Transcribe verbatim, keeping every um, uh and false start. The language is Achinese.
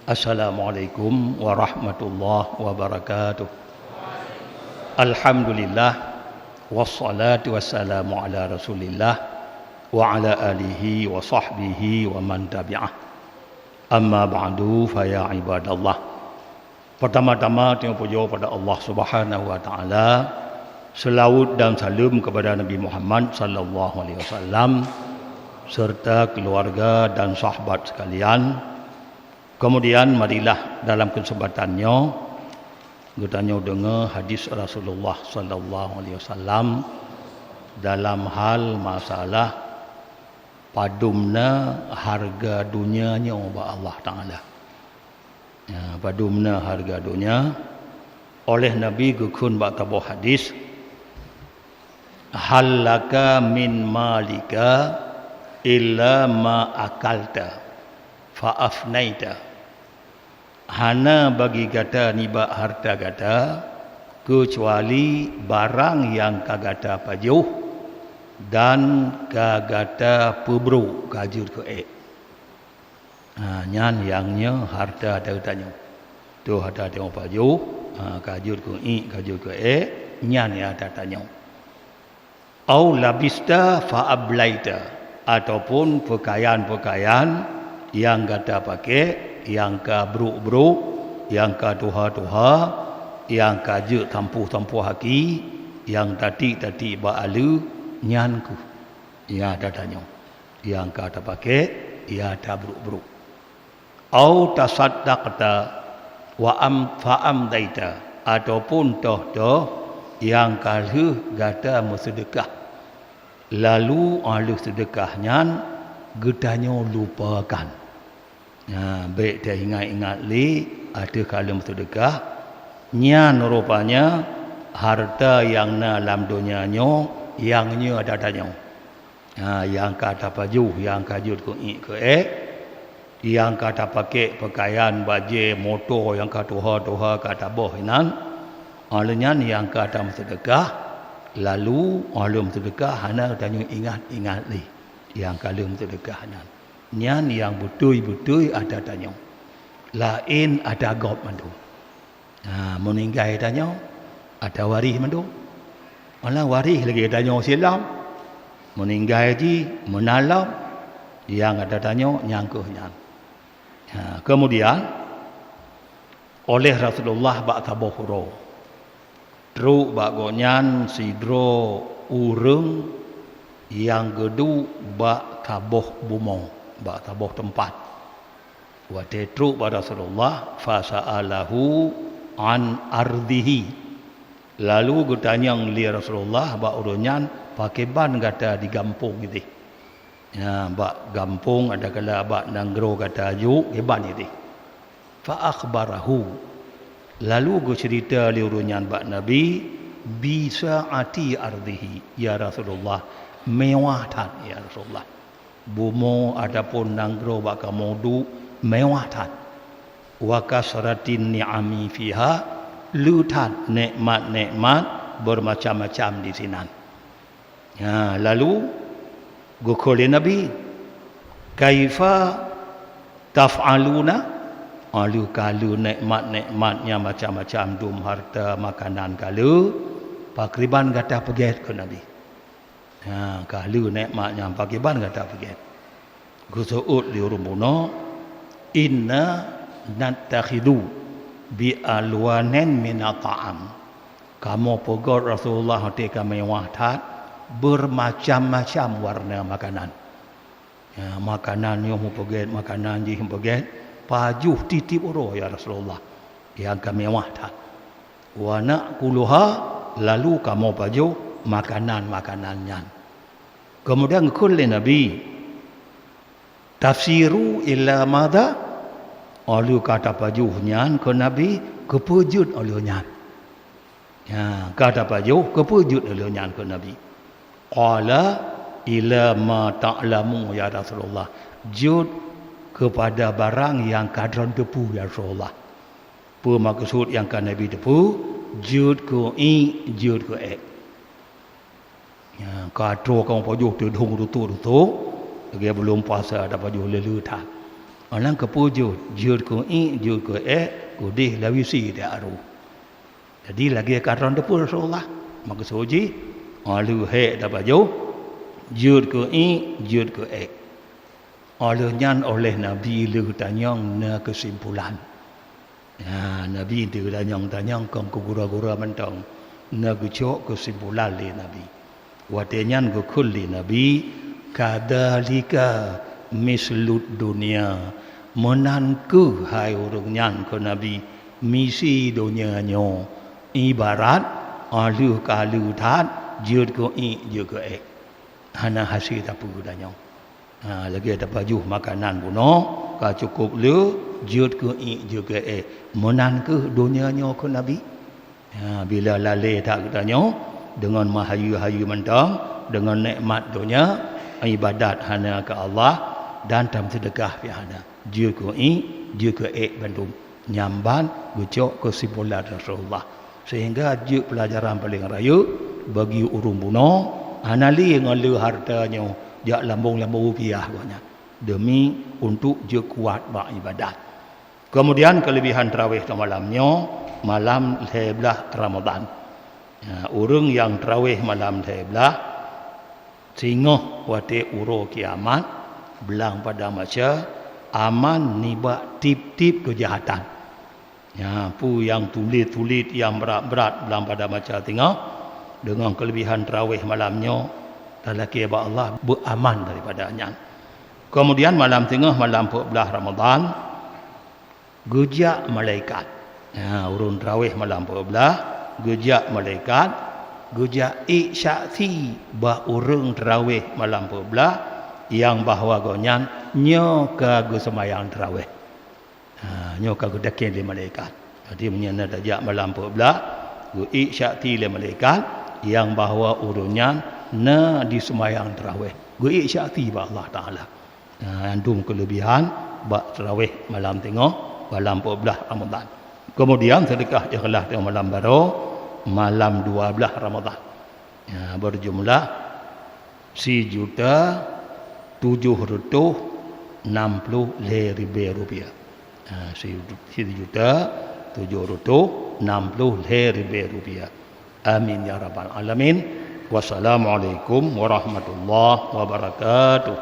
Assalamualaikum warahmatullahi wabarakatuh. Alhamdulillah, wassalatu wassalamu ala Rasulillah wa ala alihi wa sahbihi wa man tabi'ah. Amma ba'du, fa ya ibadallah. Pertama-tama, tanyoe pujoe pada Allah Subhanahu wa Taala, selawat dan salam kepada Nabi Muhammad sallallahu alaihi wasallam serta keluarga dan sahabat sekalian. Kemudian, marilah dalam kesempatan nyoe geutanyoe deungoe hadis Rasulullah sallallahu alaihi wasallam dalam hal masalah padum na hareuga donya nyoe bak Allah Taala. Ya, padum na hareuga donya. Oleh Nabi geukheun bak saboh hadis, "Hal laka min malika illa ma akalta fa afnaita." Hana bagi gata nibak hareuta gata, keucuali barang nyang ka gata pajoh dan ka gata peubrok, ka jeuet keu ék. Ha, nyan nyang nyoe hareuta geutanyoe. Toh hareuta tanyoe pajoh, ha, ka jeuet keu ék, ka jeuet keu ék, nyan nyang hareuta tanyoe. "Au labista fa ablaita," ataupun peukayan-peukayan nyang gata pakék, nyang ka brok-brok, nyang ka tuha-tuha, nyang ka jeuet tampôh-tampôh aki, nyang tatik-tatik bak aleue, nyan kheueh nyang hareuta tanyoe. Nyang ka tapakék, nyang tabrok-brok. "Au tasaddaqta wa am-, fa amdaita," ataupun toh-toh nyang ka lheueh gata meuseudeukah, lalu óh lheueh seudeukah nyan geutanyoe lupakan. Nah, bék taingat-ingat lé ateueh ka lheueh meuseudeukah, nyan rupanya hareuta nyang na lam donya nyoe nyang nyoe hareuta tanyoe. Ha, nyang ka tapajoh, nyang ka jeuet keu ék keu ék, nyang ka tapakék peukayan, bajée, moto nyang ka tuha-tuha ka taboh inan, óh lheueh nyan nyang ka tameuseudeukah, lalu óh lheueh meuseudeukah hana tanyoe ingat-ingat lé nyang ka lheueh meuseudeukah nyan. Nyan nyang beutôi-beutôi hareuta tanyoe. Laén hareuta gob mandum. Ha, meuninggai tanyoe, hareuta waréh mandum. Malah waréh lagée tanyoe silam. Meuninggai jih, meunan lom, nyang hareuta tanyoe nyang kheueh nyan. Ha, keumudian, óh lheueh Rasulullah bak saboh uroe, trok bak gobnyan sidroe ureuëng nyang geuduek bak saboh bumoe, bak saboh teumpat. Watée trok bak Rasulullah, fasa'alahu an ardhihi. Lalu geutanyong lé Rasulullah bak ureuëng nyan, "Pakriban gata di gampông idéh?" Ya, bak gampông, adakala bak nanggroe gata jok, kiban idéh. Fa akhbarahu. Lalu geuceurita lé ureuëng nyan bak Nabi, "Bi sa'ati ardhihi, ya Rasulullah, mewah that, ya Rasulullah. Bumoe ataupun nanggroe bak kamoe duek mewah that. Wa kasratin ni'ami fiha, le that nikmat-nikmat beureumacam-macam disinan." Ha, lalu geukheun lé Nabi, "Kaifa taf'aluna?" Óh lheueh ka le nikmat-nikmat nyang macam-macam dum hareuta makanan ka le, pakriban gata peugét, kheun Nabi. Ha, ka le nikmat nyan pakriban gata peugét. Geuseuôt lé ureuëng bunoe, "Inna nattakhidhu bi alwanin minat ta'am." Kamoe peugét Rasulullah watée ka mewah that, beureumacam-macam warna makanan. Ya, makanan nyoe mupeugét, makanan jih mupeugét, pajoh tieb-tieb uroe, ya Rasulullah, nyang ka mewah that. "Wa na'kuluha," lalu kamoe pajoh makanan-makanan nyan. Keumudian geukheun lé Nabi, "Tasiru ila madha?" Óh lheueh ka tapajoh nyan, kheun Nabi, "Keupeue jeuet óh lheueh nyan?" Ya, ka tapajoh, "Keupeue jeuet óh lheueh nyan?" kheun Nabi. Qala, "Ila ma ta'lamu, ya Rasulullah." Jeuet keupada barang nyang ka droen teupeue, ya Rasulullah. Peue meukeusut nyang ka Nabi teupeue? Jeuet keu iek, jeuet keu ék. Ya, Ka troh kamoe pajoh teudong rutok-rutok, lagée buleuen puasa tapajoh le-le that. Meunan keupeue jeuet, jeuet keu iek, jeuet keu ék, keudeh lawisi tiep uroe. Jadi lagée ka droen teupeu Rasulullah, meukeusud jih, óh lheueh hék tapajoh, jeuet keu iek, jeuet keu ék. Óh lheueh nyan óh lheueh Nabi lheueh tanyong na keusimpulan. Ya, Nabi teuh tanyong-tanyong kon keu gura-gura mantong, na geucok keusimpulan lé Nabi. Watée nyan geukheun lé Nabi, "Kadzalika mislud dunya." Meunan kheueh hai ureuëng nyan kheun Nabi, misi donya nyoe. Ibarat óh lheueh ka le that, jeuet keu iek, jeuet keu ék. Hana hase tapeue tanyoe. Ha, lagée tapajoh makanan bunoe, ka cukôp le, jeuet keu iek, jeuet keu ék. Meunan kheueh donya nyoe kheun Nabi. Ha, bila lalée that geutanyoe deungon meuhayeue-hayeue mantong, deungon nikmat donya, ibadat hana keu Allah dan tameuseudeukah pih hana. Jeuet keu iek, jeuet keu ék bandum. Nyan ban geucok keusimpulan Rasulullah. Sehingga jeuet peulajaran paleng rayeuk bagi ureuëng bunoe, hana lé ngon le hareuta nyoe jak lambong-lambong rupiah gobnyan, demi untuk jeuet kuat bak ibadat. Keumudian, keuleubihan teurawéh di malam nyoe, malam lhée blaih Ramadhan. Ya, ureuëng nyang teurawéh malam lhée blaih, singoh watée uroe kiamat, blang padang mahsyar, aman nibak tieb-tieb keujahatan. Ya, peue nyang tuléh-tuléh nyang brat-brat blang padang mahsyar singoh, deungon keuleubihan teurawéh malam nyoe, talakée bak Allah beuaman daripada nyan. Keumudian malam singoh, malam peuet blaih Ramadhan, geujak malaikat. Ya, ureuëng teurawéh malam peuet blaih, geujak malaikat, geujak ék saksi bak ureuëng teurawéh malam peuet blaih, nyang bahwa gobnyan nyoe ka geuseumayang teurawéh. Ha, nyoe ka geudakée lé malaikat. Jadi, meunyoe na tajak malam peuet blaih, geuék saksi lé malaikat nyang bahwa ureuëng nyan na diseumayang teurawéh. Geuék saksi bak Allah Taala. Ha, nyan dum keuleubihan bak teurawéh malam singoh, malam peuet blaih Ramadhan. Keumudian, seudeukah ikhlaih teungoh malam baroe, malam dua blaih Ramadhan. Ya, beujumlah sijuta tujoh reutôh nam ploh lhée ribée rupiah. Ha, si-, sijuta tujoh reutôh nam ploh lhée ribée rupiah. Amin ya rabbal alamin. Wassalamualaikum warahmatullahi wabarakatuh.